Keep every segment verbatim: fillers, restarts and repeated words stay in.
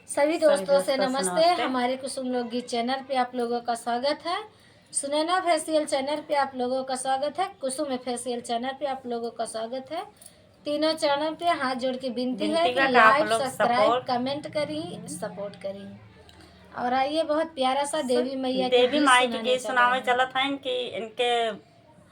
सभी दोस्तों से नमस्ते। हमारे कुसुम लोकगीत चैनल पे आप लोगों का स्वागत है। सुनैना ऑफिशियल चैनल पे आप लोगों का स्वागत है। कुसुम ऑफिशियल चैनल पे आप लोगों का स्वागत है। तीनों चैनल पे हाथ जोड़ के विनती है कि लाइक, सब्सक्राइब, कमेंट करी, सपोर्ट करी। और आइए, बहुत प्यारा सा देवी मैया के गीत सुनाने चला है। देवी माई के गीत सुनावे चलत हैं कि इनके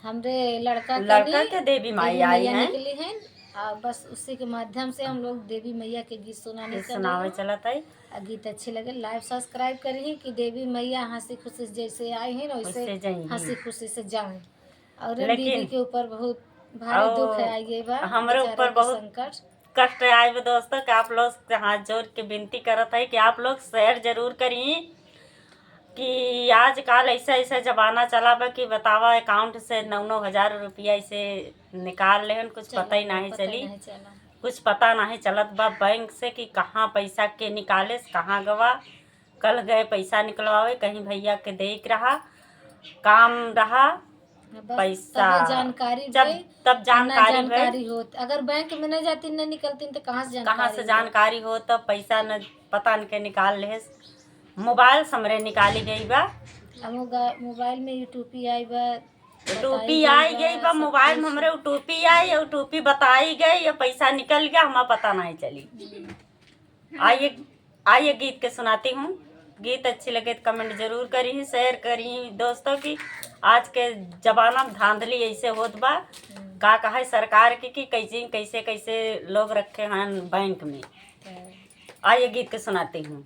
हमरे लड़का के लड़का लिए के देवी माई देवी आई मैया हैं। निकली हैं। आ, बस उसी के माध्यम से हम लोग देवी मैया के गीत सुनाने गीत चला सुनावे हैं। चलत है। आ, गीत अच्छे लगे, लाइव सब्सक्राइब करी कि देवी मैया हंसी खुशी से जैसे आई हैं, वैसे वैसे जाई हैं। हंसी खुशी से जाएं। और लेकिन दीदी के ऊपर बहुत भारी और दुख है, आई गई बा हमरे बेचारे ऊपर के बहुत संकट। कष्ट आए बा दोस्तों, कि आप लोग से हाथ जोड़ के विनती करत है कि आप लोग शेयर जरूर करी कि आजकल ऐसा ऐसा जमाना चला बा कि बतावा, अकाउंट से नौ नौ हजार रुपया ऐसे निकाल लेहन, कुछ चला, पता ही नहीं पता चली। नहीं चला। कुछ पता नहीं चलत बा बैंक से कि कहाँ पैसा के निकाले, कहाँ गवा। कल गए पैसा निकलवावे, कहीं भैया के देख रहा, काम रहा, बस पैसा तबे जानकारी जब, भई, तब ना जानकारी भई। जानकारी होत। अगर बैंक में न जाती, न निकलती, तो कहाँ से कहाँ जानकारी से होत? जानकारी होत, तब पैसा न पता न के निकाल लेस। मोबाइल से हमरे निकाली गई बा। अब वो गा-, मोबाइल में यूट्यूब आई बा, ओटीपी बताई गई आई बा, गई बा, सब मोबाइल में कुछ। हमरे ओटीपी आई, ओटीपी बताई गई, ये पैसा निकल गया, हमारा पता नहीं चली। हम्म। आइए, आइए गीत के सुनाती हूँ। गीत अच्छी लगे तो कमेंट जरूर करी, शेयर करी दोस्तों। की आज के जमाना में धांधली ऐसे होत बा, हम्म। का कहे सरकार की कि कैसे, कैसे, कैसे लोग रखे हैं बैंक में। हम्म। आइए गीत के सुनाती हूँ।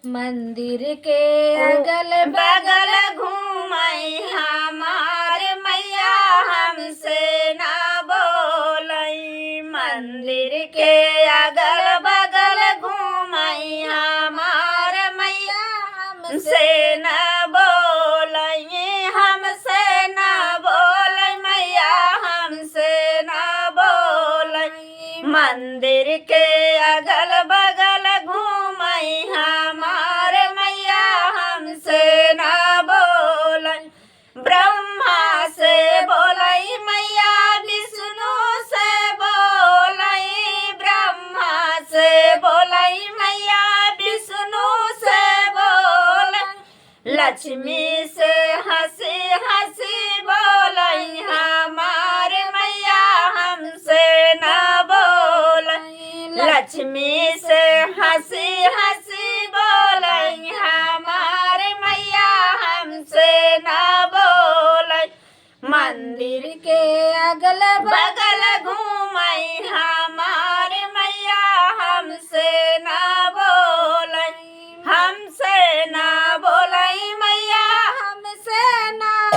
मंदिर के अगल बगल घूमई हमार मैया, हमसे ना बोलई। मंदिर के अगल बगल घूमई हमार मैया, हमसे ना बोलई, हमसे ना बोलई मैया, हमसे ना बोलई। मंदिर के अगल बगल घूमई हमार मैया, हमसे ना बोलई। ब्रह्मा से बोलई मैया, विष्णु से बोलई, ब्रह्मा से बोलई मैया, विष्णु से बोलई। लक्ष्मी से हंसी हंसी बोलई हमार मैया, हमसे ना बोलई। लक्ष्मी से हंसी हंसी बोलई हमार मैया, हमसे ना बोलई। मंदिर के अगल बगल घूमई हमार मैया, हमसे ना बोलई, हमसे ना बोलई मैया, हमसे ना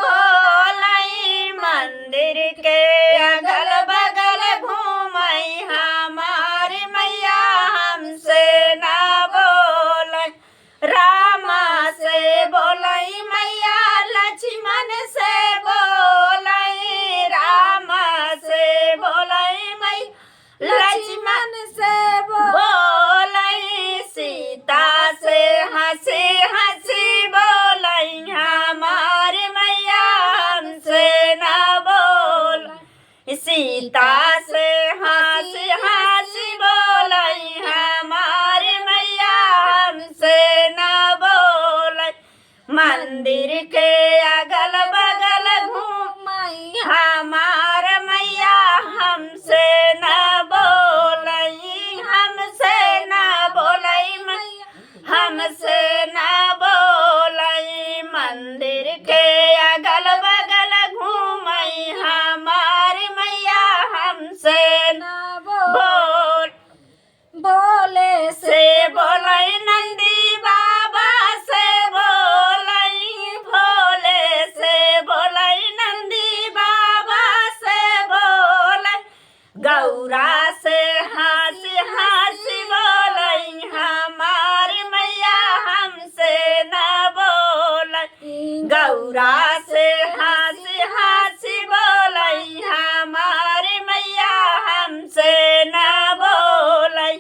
बोलई। मंदिर के अगल बगल घूमई हमार मैया, हमसे ना बोलई। रामा से बोलई मैया, लक्ष्मण से बोलई, रामा से बोलई मैया, लक्ष्मण से बोलई। सीता से हंसी हंसी बोलई हमार मैया, हमसे ना बोल। सीता से हंसी हंसी बोलई हमार मैया, हमसे ना बोलई। मंदिर के अगल बगल घूमई हमार मैया, हमसे ना बोलई, हमसे ना बोलई मैया, हमसे ना बोलई। मंदिर के अगल बगल घूमई हमार मैया, हमसे ना बोल। भोले से बोलई, नंदी बाबा से बोलई, भोले से बोलई, नंदी बाबा से बोलई। गौरा से हंसी हंसी बोलई हमार मैया, हमसे ना बोलई। गौरा से हंसी हंसी बोलई हमार मैया, हमसे ना बोलई।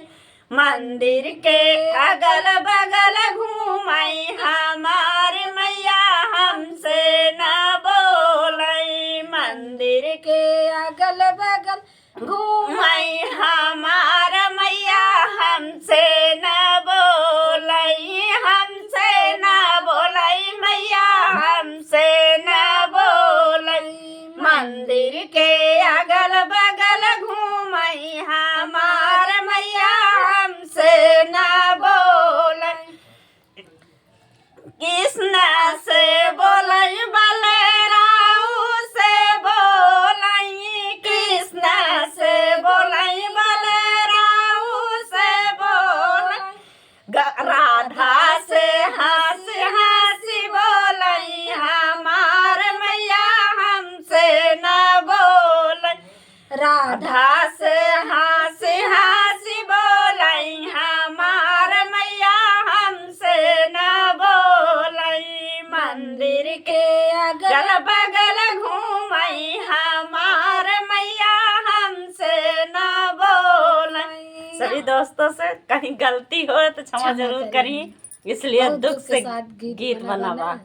मंदिर के अगल बगल घूमई हमार मैया, हमसे ना बोलई। मंदिर के अगल बगल घूमई हमार मैया, हमसे धास हाँसी हाँसी बोलई हमार मैया, हमसे न बोलई। मंदिर के अगल बगल घूमई हमार मैया, हमसे न बोलई। सभी दोस्तों से कहीं गलती हो तो क्षमा जरूर करी, इसलिए बहुत दुख दुख के से साथ गीत गीत बना बना बा।